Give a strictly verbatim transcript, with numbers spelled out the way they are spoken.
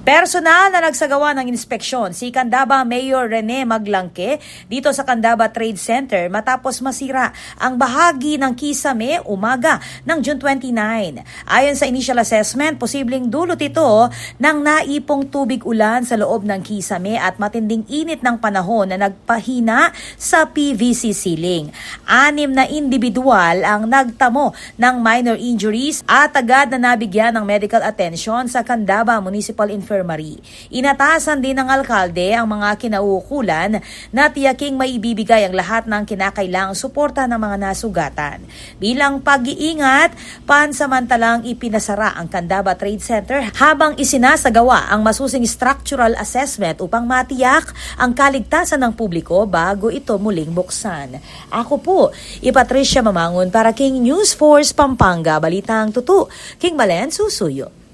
Personal na nagsagawa ng inspeksyon si Candaba Mayor Rene Maglangke dito sa Candaba Trade Center matapos masira ang bahagi ng kisame umaga ng June twenty-nine. Ayon sa initial assessment, posibleng dulot ito ng naipong tubig ulan sa loob ng kisame at matinding init ng panahon na nagpahina sa P V C ceiling. Anim na individual ang nagtamo ng minor injuries at agad na nabigyan ng medical attention sa Candaba Municipal Infirmary. Inatasan din ng alkalde ang mga kinauukulan na tiyaking maibibigay ang lahat ng kinakailangang suporta ng mga nasugatan. Bilang pag-iingat, pansamantalang ipinasara ang Candaba Trade Center habang isinasagawa ang masusing structural assessment upang matiyak ang kaligtasan ng publiko bago ito muling buksan. Ako po, i Patricia Mamangun para king News Force Pampanga, balitang tutu king balen susuyu.